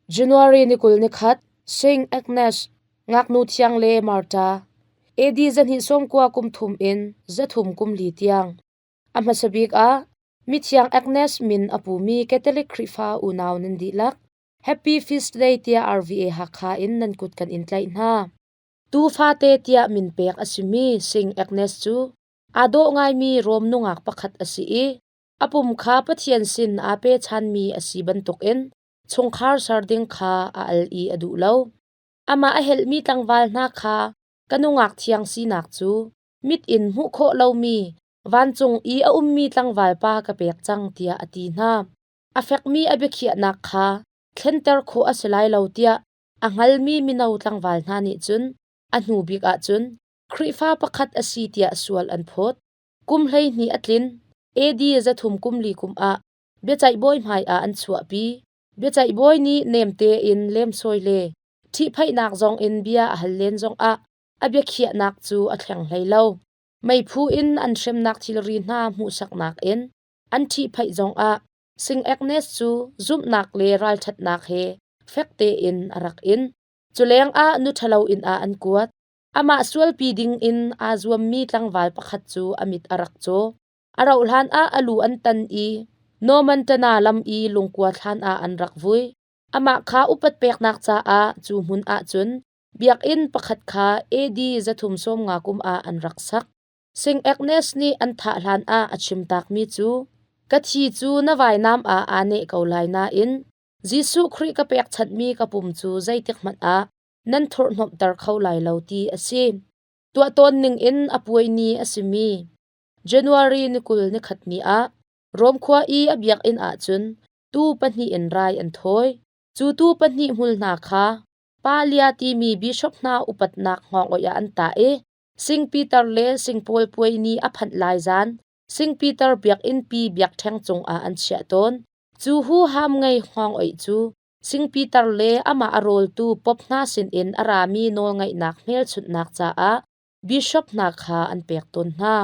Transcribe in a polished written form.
January ni 20 ni khat, Saint Agnes, ngaknu thiang le Marta, AD 290 kum thum in 300 kum li tiang. A hmasa bik ah, Mithiang Agnes min a pumi Catholic Khrihfa unau nan dihlak, Happy Feast Day tiah RVA Hakha in nan kut kan in tlaih hna. Tuufate tiah min pek a simi Saint Agnes cu aa dawh ngaimi Rom nungak pakhat a si i a pum kha Pathian sin aa pechanmi a si bantukin chungkhar ser ding kha a al i a duh lo. Amah a helhmi tlangval hna kha ka nungak thiang sinak cu mit in hmuh khawh lomi vancung i a ummi tlangval pa ka pek cang tiah a ti hna. A fekmi a biakhiahnak kha thlenter khawh a si lai lo tiah a hngalmi mino tlangval hna nih cun a hnu bik ah cun Khrihfa pakhat a si tiah sual an phawt. Kum 12 a tlin. AD 340 kum ah biaceih bawi hmaiah an chuahpi. Biaceih bawi nih nem tein lemsawi le ṭhihphaihnak zongin bia a hal len zongah a biakhiahnak cu a thleng hlei lo. Meiphu in an hremnak thilri hna hmuhsaknak in an ṭhihphaih zongah Sing Agnes cu zumhnak le ralṭhatnak he fek tein a rak in. Cu lengah nu ṭhalo inn ah an kuat. Amah sualpi dingin aa zuammi tlangval pakhat cu a mit a rak caw. A rauhhlan ah a lu an tan i Normantana lam i lungkua thlan ah an rak vui. Amah kha upat peknak caah cu hmun ah cun biakinn pakhat kha AD 350 kum ah an rak sak. Sing Agnes nih an thah hlan ah a chimtakmi cu, Ka thi cu na vainam ah aa neh ko lai nain Jesuh Khrih ka pekchanhmi ka pum cu zeitik hmanh ah nan thurhhnawmhter kho lai lo ti a si. Tuah tawn ningin a puai ni a simi January ni 20 ni khat ni ah Rom khua i a biakinn ah cun tuu pahnih in rai an thawi. Cu tuu pahnih hmul hna kha Palia timi bishop hna upatnak hngawng-oih ah an tah i Sing Peter le Sing Paul puai ni a phanh lai zan Sing Peter biakinnpi biakṭheng cungah an chiah tawn. Cu huham ngei hngawng-oih cu Sing Peter le amah a rawltu Pope hna sinin a rami nawlngaihnak hmelchunhnak caah bishop hna kha an pek tawn hna.